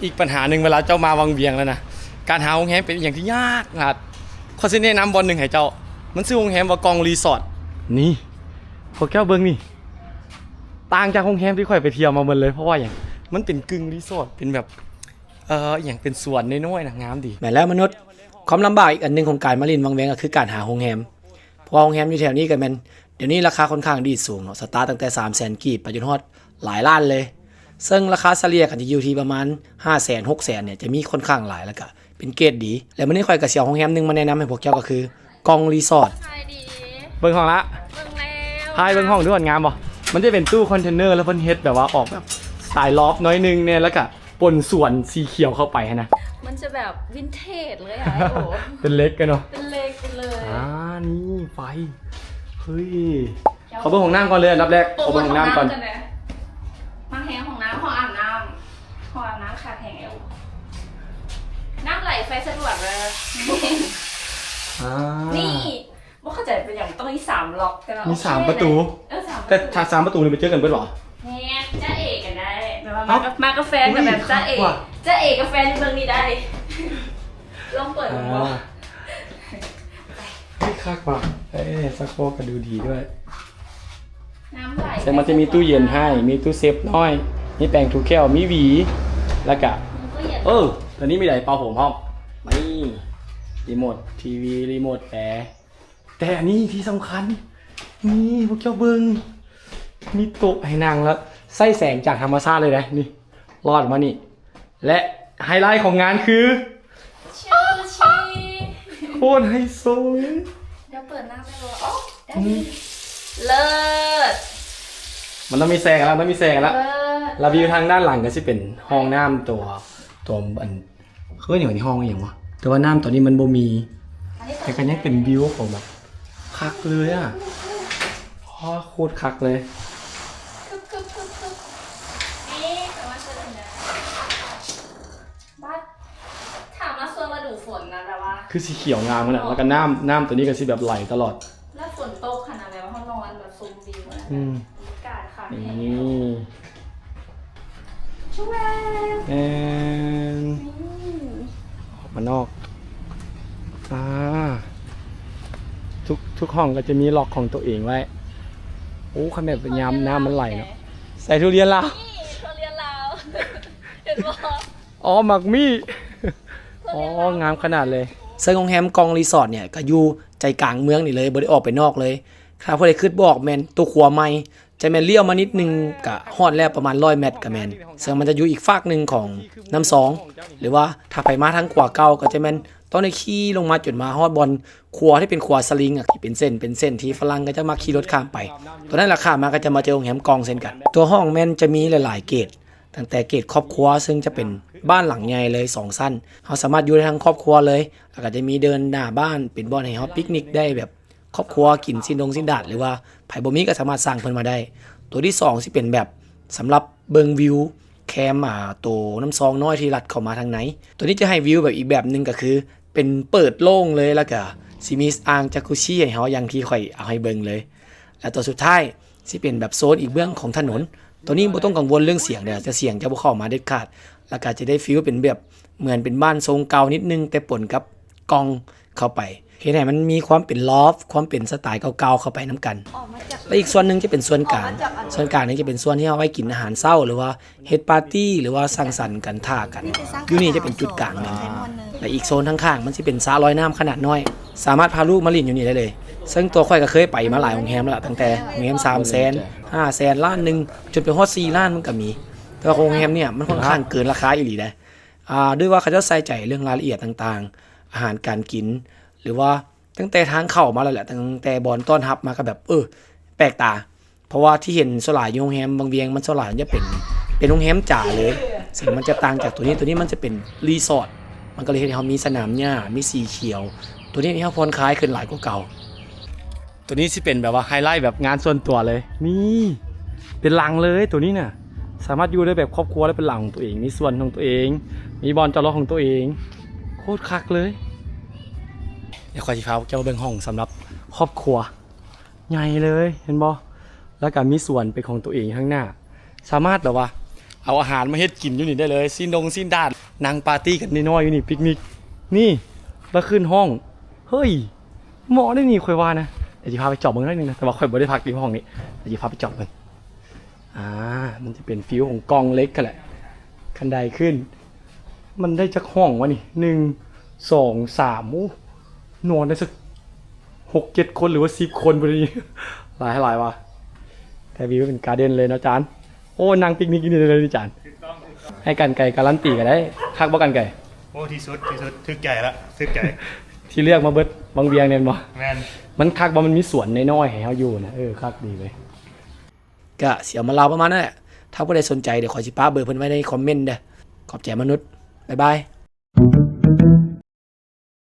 ອີກບັນຫາໜຶ່ງ ເວລາເຈົ້າມາວັງວຽງແລ້ວນະ ການຫາໂຮງແຮມເປັນອີ່ຫຍັງທີ່ຍາກນະ. ຂ້ອຍຊິແນະນຳບ່ອນໜຶ່ງໃຫ້ເຈົ້າ ມັນຊື່ໂຮງແຮມວ່າກ່ອງຣີສອດ. ນີ້ ພວກເຈົ້າເບິ່ງນີ້ ຕ່າງຈາກໂຮງແຮມທີ່ຂ້ອຍໄປທ່ຽວມາໝົດເລີຍ. ເພາະວ່າຫຍັງ? ມັນເປັນກຶ່ງຣີສອດ ເປັນແບບ ເອີ ອີ່ຫຍັງ ເປັນສວນນ້ອຍໆນະ ງາມດີ. ແມ່ນແລ້ວມະນຸດ, ຄວາມລຳບາກອີກອັນໜຶ່ງຂອງການມາຫຼິ້ນວັງວຽງກໍຄືການຫາໂຮງແຮມ. ເພາະວ່າໂຮງແຮມຢູ່ແຖວນີ້ກໍແມ່ນ ດຽວນີ້ລາຄາຄ່ອນຂ້າງດີດສູງເນາະ, ສະຕາດຕັ້ງແຕ່ສາມແສນກີບໄປຈົນຮອດຫຼາຍລ້ານເລີຍ. ເຊິ່ງລາຄາສະເລ່ຍກໍຈະຢູ່ທີ່ປະມານຫ້າແສນ ຫົກແສນເນຍ ຈະມີຄ່ອນຂ້າງຫຼາຍ ແລ້ວກໍເປັນເກຣດດີ. ແລ້ວມື້ນີ້ຂ້ອຍກໍຊິເອົາໂຮງແຮມໜຶ່ງມາແນະນຳໃຫ້ພວກເຈົ້າ ກໍຄື ກ່ອງຣີສອດ. ສະບາຍດີ. ເບິ່ງຫ້ອງລະ. ເບິ່ງແລ້ວ. ຖ່າຍເບິ່ງຫ້ອງດ້ວຍ ງາມບໍ່? ມັນຈະເປັນຕູ້ຄອນເທນເນີ ແລ້ວເພິ່ນເຮັດແບບວ່າອອກແບບສະໄຕລ໌ລອບໜ້ອຍໜຶ່ງແດ່ ແລ້ວກະປົນສວນສີຂຽວເຂົ້າໄປຫັ້ນນະ. ມັນຈະແບບວິນເທຈເລີຍອະ ໂອ້. ເປັນເຫຼັກກັນເນາະ. ເປັນເຫຼັກໄປເລີຍ. ອ່າ ນີ້ໄຟ. ເຮີ້ຍ. ເຂົ້າເບິ່ງຫ້ອງນ້ຳກ່ອນເລີຍ ອັນດັບແລກ. ໂອ້ ເຂົ້າເບິ່ງຫ້ອງນ້ຳກ່ອນ. ມັກແຮງຫ້ອງນ້ຳ ຫ້ອງອາບນ້ຳ. ຫ້ອງອາບນ້ຳຄັກແຮງເອີ. ນ້ຳໄຫຼໄຟສະດວກເລີຍ. ອ່າ ນີ້ ບໍ່ເຂົ້າໃຈເປັນຫຍັງຕ້ອງມີສາມລັອກ ແຕ່ວ່າມີສາມປະຕູ. ເອີ ສາມປະຕູ. ແຕ່ຖ້າສາມປະຕູນີ້ໄປເຈີກັນເບິດບໍ່? ແມ່ນ ຈາເອກັນໄດ້. ແບບວ່າມາກັບ ມາກັບແຟນກໍແບບຈາເອ ຈາເອກັບແຟນຢູ່ເບິ່ງນີ້ໄດ້. ລອງເປີດເບິ່ງບໍ່? ອ່າ ເຮີ້ຍ ຄັກວ່ະ. ເອີ ຊັກຟອກກໍດູດີດ້ວຍ. ນ້ຳໄຫຼ. ແຕ່ມັນຈະມີຕູ້ເຢັນໃຫ້ ມີຕູ້ເຊັບນ້ອຍ ມີແປງຖູແຂ້ວ ມີຫວີ ແລ້ວກະ ເອີ ຕົວນີ້ມີໄດເປົ່າຜົມພ້ອມ. ນີ້ ຣີໂມດທີວີ ຣີໂມດແອ. ແຕ່ອັນນີ້ທີ່ສຳຄັນ ນີ້ ພວກເຈົ້າເບິ່ງ ມີໂຕະໃຫ້ນັ່ງ ແລ້ວໃຊ້ແສງຈາກທຳມະຊາດເລີຍເດ້ ນີ້ ລອດມານີ້. ແລະ ໄຮໄລຂອງງານຄື ຈັກກູຊີ. ໂຄດໄຮໂຊເລີຍ. ດຽວເປີດນ້ຳໄດ້ບໍ່? ໂອ້ ໄດ້. ອືມ ເລີດ. ມັນຕ້ອງມີແສງລະ ຕ້ອງມີແສງລະ. ເລີດ. ລະວິວທາງດ້ານຫຼັງກໍຊິເປັນຫ້ອງນ້ຳຕົວ ຕົວອັນ ເອີ້ນຫຍັງ ອັນນີ້ຫ້ອງອີ່ຫຍັງວະ? ແຕ່ວ່ານ້ຳຕອນນີ້ມັນບໍ່ມີ ແຕ່ກໍຍັງເປັນວິວຂອງແບບຄັກເລີຍອະ. ອໍ ໂຄດຄັກເລີຍ. ບາດ ຖ້າມາຊ່ວງລະດູຝົນນະ ແບບວ່າ ຄືສີຂຽວງາມຂະໜາດ. ແລ້ວກໍນ້ຳ ນ້ຳຕົວນີ້ກໍຊິແບບໄຫຼຕະຫຼອດ. ແລ້ວຝົນຕົກຂະໜາດ ແບບວ່າເຮົານອນແບບຊົມວິວນະ. ອືມ ບັນຍາກາດຄັກ. ນີ້ ແມ່ນ ອອກມານອກ. ອ່າ ທຸກ ທຸກຫ້ອງກໍຈະມີລັອກຂອງຕົວເອງໄວ້. ໂອ້ ຄັນແບບຍາມນ້ຳມັນໄຫຼເນາະ. ໃສ່ທຸລຽນລາວ ນີ້ທຸລຽນລາວ ເຫັນບໍ່? ອໍ ໝາກມີ້. ອໍ ງາມຂະໜາດເລີຍ. ເຊິ່ງໂຮງແຮມກ່ອງຣີສອດເນຍ ກໍຢູ່ໃຈກາງເມືອງນີ້ເລີຍ ບໍ່ໄດ້ອອກໄປນອກເລີຍ. ຖ້າຜູ້ໃດຄິດບໍ່ອອກ ແມ່ນຕົວຂົວໃໝ່ ຈະແມ່ນລ້ຽວມານິດໜຶ່ງກະຮອດແລ້ວ ປະມານຮ້ອຍແມັດກະແມ່ນ. ເຊິ່ງມັນຈະຢູ່ອີກຟາກໜຶ່ງຂອງນ້ຳຊອງ ຫຼືວ່າຖ້າໃຜມາທາງຂົວເກົ່າກໍຈະແມ່ນຕ້ອງໄດ້ຂີ່ລົງມາຈົນມາຮອດບ່ອນຂົວທີ່ເປັນຂົວສະລິງອະ ທີ່ເປັນເສັ້ນ ເປັນເສັ້ນທີ່ຝຣັ່ງກໍຈະມັກຂີ່ລົດຂ້າມໄປ. ຕົວນັ້ນລະ ຂ້າມມາກໍຈະມາເຈີໂຮງແຮມກ່ອງເຊັ່ນກັນ. ຕົວຫ້ອງແມ່ນຈະມີຫຼາຍໆເກດ ຕັ້ງແຕ່ເກດຄອບຄົວ ເຊິ່ງຈະເປັນບ້ານຫຼັງໃຫຍ່ເລີຍ ສອງຊັ້ນ ເຮົາສາມາດຢູ່ໄດ້ທັງຄອບຄົວເລີຍ. ແລ້ວກໍຈະມີເດີ່ນໜ້າບ້ານ ເປັນບ່ອນໃຫ້ເຮົາປິກນິກໄດ້ແບບ ຄອບຄົວກິນຊີ້ນດົງຊີ້ນດາດ ຫຼືວ່າໃຜບໍ່ມີກໍສາມາດສັ່ງເພິ່ນມາໄດ້. ຕົວທີສອງຊິເປັນແບບສຳລັບເບິ່ງວິວແຄມ ອ່າ ໂຕນ້ຳຊອງນ້ອຍທີ່ລັດເຂົ້າມາທາງໃນ. ຕົວນີ້ຈະໃຫ້ວິວແບບອີກແບບໜຶ່ງ ກໍຄືເປັນເປີດໂລ່ງເລີຍ ແລ້ວກໍຊິມີອ່າງຈັກກູຊີໃຫ້ເຮົາ ຢ່າງທີ່ຂ້ອຍເອົາໃຫ້ເບິ່ງເລີຍ. ແລະ ຕົວສຸດທ້າຍຊິເປັນແບບໂຊນອີກເບື້ອງຂອງຖະໜົນ. ຕົວນີ້ບໍ່ຕ້ອງກັງວົນເລື່ອງສຽງເດີ້ ຈະສຽງຈະບໍ່ເຂົ້າມາເດັດຂາດ. ແລ້ວກໍຈະໄດ້ຟີລເປັນແບບເໝືອນເປັນບ້ານຊົງເກົ່ານິດໜຶ່ງ ແຕ່ປົນກັບ ກ່ອງເຂົ້າໄປ ເຮັດໃຫ້ມັນມີຄວາມເປັນລອບ ຄວາມເປັນສະໄຕເກົ່າໆເຂົ້າໄປນຳກັນ. ແລະ ອີກສ່ວນໜຶ່ງຈະເປັນສ່ວນກາງ. ສ່ວນກາງນີ້ຈະເປັນສ່ວນທີ່ເຮົາໄວ້ກິນອາຫານເຊົ້າ ຫຼືວ່າເຮັດປາຕີ້ ຫຼືວ່າສັງສັນກັນ ຖ້າກັນ. ຢູ່ນີ້ຈະເປັນຈຸດກາງໜຶ່ງ. ແລະ ອີກໂຊນທາງຂ້າງມັນຊິເປັນສະລອຍນ້ຳຂະໜາດນ້ອຍ ສາມາດພາລູກມາຫຼິ້ນຢູ່ນີ້ໄດ້ເລີຍ. ເຊິ່ງຕົວຂ້ອຍກໍເຄີຍໄປມາຫຼາຍໂຮງແຮມແລ້ວລະ ຕັ້ງແຕ່ໂຮງແຮມສາມແສນ ຫ້າແສນ ລ້ານໜຶ່ງ ຈົນໄປຮອດສີ່ລ້ານມັນກໍມີ. ແຕ່ວ່າໂຮງແຮມເນີ້ຍມັນຄ່ອນຂ້າງເກີນລາຄາອີ່ຫຼີເດ້. ອ່າ ດ້ວຍວ່າເຂົາເຈົ້າໃສ່ໃຈເລື່ອງລາຍລະອຽດຕ່າງໆ ອາຫານການກິນ ຫຼືວ່າຕັ້ງແຕ່ທາງເຂົ້າມາແລ້ວແຫຼະ ຕັ້ງແຕ່ບ່ອນຕ້ອນຮັບມາກໍແບບ ເອີ ແປກຕາ. ເພາະວ່າທີ່ເຫັນສ່ວນຫຼາຍຢູ່ໂຮງແຮມວັງວຽງ ມັນສ່ວນຫຼາຍມັນຈະເປັນ ເປັນໂຮງແຮມຈາເລີຍ ເຊິ່ງມັນຈະຕ່າງຈາກຕົວນີ້. ຕົວນີ້ມັນຈະເປັນຣີສອດ ມັນກໍເລີຍເຮັດໃຫ້ເຮົາມີສະໜາມຫຍ້າ ມີສີຂຽວ ຕົວນີ້ເຮົາຜ່ອນຄາຍຂຶ້ນຫຼາຍກວ່າເກົ່າ. ຕົວນີ້ຊິເປັນແບບວ່າໄຮໄລແບບງານສ່ວນຕົວເລີຍ. ນີ້ເປັນຫຼັງເລີຍ ຕົວນີ້ນະ ສາມາດຢູ່ໄດ້ແບບຄອບຄົວ ແລະ ເປັນຫຼັງຂອງຕົວເອງ ມີສວນຂອງຕົວເອງ ມີບ່ອນຈອດລົດຂອງຕົວເອງ ໂຄດຄັກເລີຍ. ດຽວຂ້ອຍຊິພາພວກເຈົ້າເບິ່ງຫ້ອງສຳລັບຄອບຄົວ ໃຫຍ່ເລີຍ ເຫັນບໍ່? ແລ້ວກໍມີສວນເປັນຂອງຕົວເອງຂ້າງໜ້າ ສາມາດແບບວ່າ ເອົາອາຫານມາເຮັດກິນຢູ່ນີ້ໄດ້ເລີຍ ຊີ້ນດົງຊີ້ນດາດ ນັ່ງປາຕີ້ກັນນ້ອຍໆຢູ່ນີ້ ປິກນິກ ນີ້ ລະຂຶ້ນຫ້ອງ ເຮີ້ຍ ເໝາະເດ້ນີ້ ຂ້ອຍວ່ານະ. ດຽວຊິພາໄປຈອບເບິ່ງໜ້ອຍໜຶ່ງນະ ແຕ່ວ່າຂ້ອຍບໍ່ໄດ້ພັກທີ່ຫ້ອງນີ້ ດຽວຊິພາໄປຈອບເບິ່ງ. ອ່າ ມັນຈະເປັນຟີວຂອງກ່ອງເຫຼັກຫັ້ນແຫຼະ ຄັນໄດຂຶ້ນ. ມັນໄດ້ຈັກຫ້ອງວະນີ້ ໜຶ່ງ ສອງ ສາມ ໂອ້ ນອນໄດ້ສັກຫົກເຈັດຄົນ ຫຼືວ່າສິບຄົນພຸ້ນນີ້ ຫຼາຍຫຼາຍວ່ະ. ແຕ່ວິວເປັນກາເດັນເລີຍເນາະຈານ. ໂອ້ ນັ່ງປິກນິກຢູ່ນີ້ເລີຍນີ້ຈານ. ໃຫ້ກັນໄກ່ກາລັນຕີກໍໄດ້. ຄັກບໍ່ກັນໄກ່? ໂອ້ ທີ່ສຸດ ທີ່ສຸດ ຖືກໃຈລະ ຖືກໃຈ. ທີ່ເລືອກມາເບິດວັງວຽງແມ່ນບໍ່? ແມ່ນ. ມັນຄັກບໍ່? ມັນມີສວນນ້ອຍໆໃຫ້ເຮົາຢູ່ນະ. ເອີ ຄັກດີເວີຍ. ກະຊິເອົາມາເລົ່າປະມານນັ້ນແຫຼະ. ຖ້າຜູ້ໃດສົນໃຈ ດຽວຂ້ອຍຊິປະເບີເພິ່ນໄວ້ໃນຄອມເມັນເດີ້. ຂອບໃຈມະນຸດ. ບາຍບາຍ.